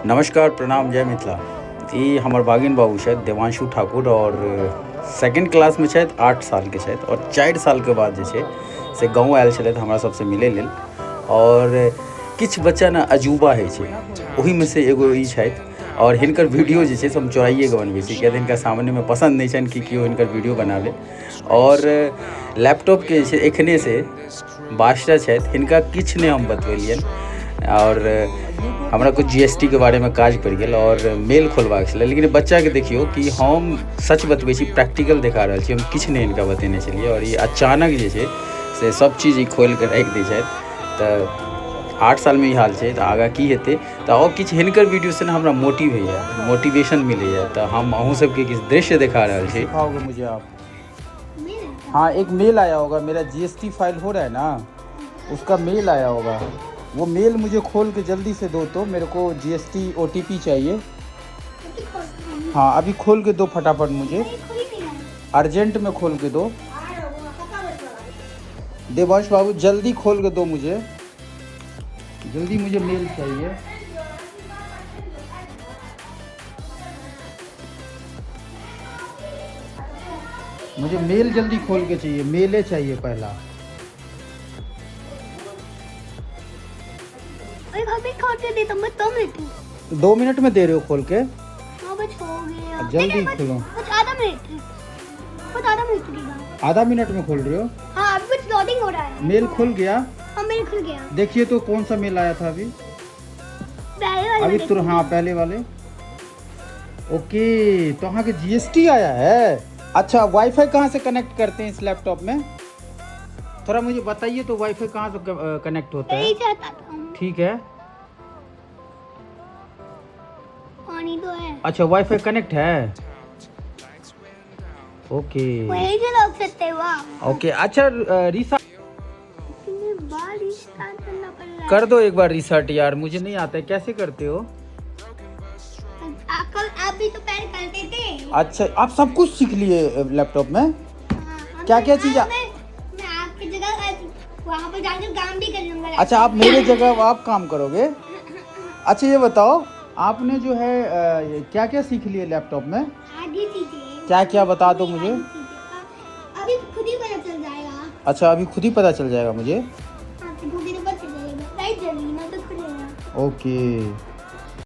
नमस्कार, प्रणाम, जय मिथिला। ई हमर भागिन बाबू छथि देवांशु ठाकुर और सेकंड क्लासमे छथि, 8 सालके छथि और 4 सालके बाद जे छै से गाँव आयल छलथि हमरा सबसँ मिलै लेल। और किछु बच्चा ने अजूबा होइ छै, ओहिमे से एगो ई छथि। और हिनकर वीडियो जे छै से हम चोराइएके बनबै छी, किएक तऽ हिनका सामनेमे पसन्द नहि छनि कि केओ हिनकर वीडियो बनाबै। और लैपटॉपके जे छै एखनेसँ बादशाह छथि, हिनका किछु नहि हम बतबेलियनि। और हमरा किछु GST के बारेमे काज पड़ि गेल और मेल खोलबाक छलै, लेकिन बच्चाके देखियौ कि हम सच बतबै छी, प्रैक्टिकल देखा रहल छी, हम किछु नहि हिनका बतेने छलियै। और ई अचानक जे छै से सब चीज ई खोलिके राखि दै छथि। तऽ 8 सालमे ई हाल छै, तऽ आगाँ की हेतै? तऽ आओर किछु हिनकर वीडियोसँ ने हमरा मोटिव होइए, मोटिवेशन मिलैए। तऽ हम अहूँ सबके किछु दृश्य देखा रहल छी। सिखाओगे मुझे आप? हाँ, एक मेल आया होगा, मेरा GST file हो रहा है ना, उसका मेल आया होगा। वो मेल मुझे खोल के जल्दी से दो, तो मेरे को GST OTP चाहिए। हाँ, अभी खोल के दो फटाफट, मुझे अर्जेंट में खोल के दो। देवांश बाबू जल्दी खोल के दो मुझे, जल्दी मुझे मेल चाहिए। मुझे मेल जल्दी खोल के चाहिए, मेले चाहिए पहला। 2 मिनट में दे रहे हो खोल के? हाँ, बस हो गया। जल्दी नहीं, नहीं, खोलो। बस आधा मिनट, बस आधा मिनट लगेगा। आधा मिनट में खोल रहे हो? हाँ, अभी कुछ लोडिंग हो रहा है। मेल खुल गया? हाँ, मेल खुल गया। देखिए तो कौन सा मेल आया था अभी? पहले वाले अभी में तुरंत, हाँ पहले वाले। ओके, तो हाँ के GST आया है। अच्छा, वाईफाई कहाँ से कनेक्ट करते हैं इस लैपटॉप में? थोड़ा मुझे बताइए तो वाईफाई कहाँ से कनेक्ट होता है? नहीं चाहता था। ठीक है। पानी तो है। अच्छा, वाईफाई कनेक्ट है। ओके, वही से लोग सकते हो आप। ओके, अच्छा, रिसा इतने बार रिस्टार्ट करना पड़ रहा है। कर दो एक बार रिसेट यार, मुझे नहीं आता है, कैसे करते हो? कल आप भी तो पहले करते थे। अच्छा, आप सब कुछ सीख लिए लैपटॉप में? हाँ, क्या क्या चीज़? मैं आपकी जगह वहाँ पर जाकर काम भी कर लूँगा। अच्छा, आप मेरे जगह आप काम करोगे? अच्छा, ये बताओ आपने जो है क्या क्या सीख लिए लैपटॉप में? आधी चीजें। क्या क्या बता दो मुझे। अभी खुद ही पता चल जाएगा। अच्छा, अभी खुद ही पता चल जाएगा मुझे? हाँ, तो खुद ही पता चल जाएगा। लाइट जलेगी ना तो खुलेगा। ओके,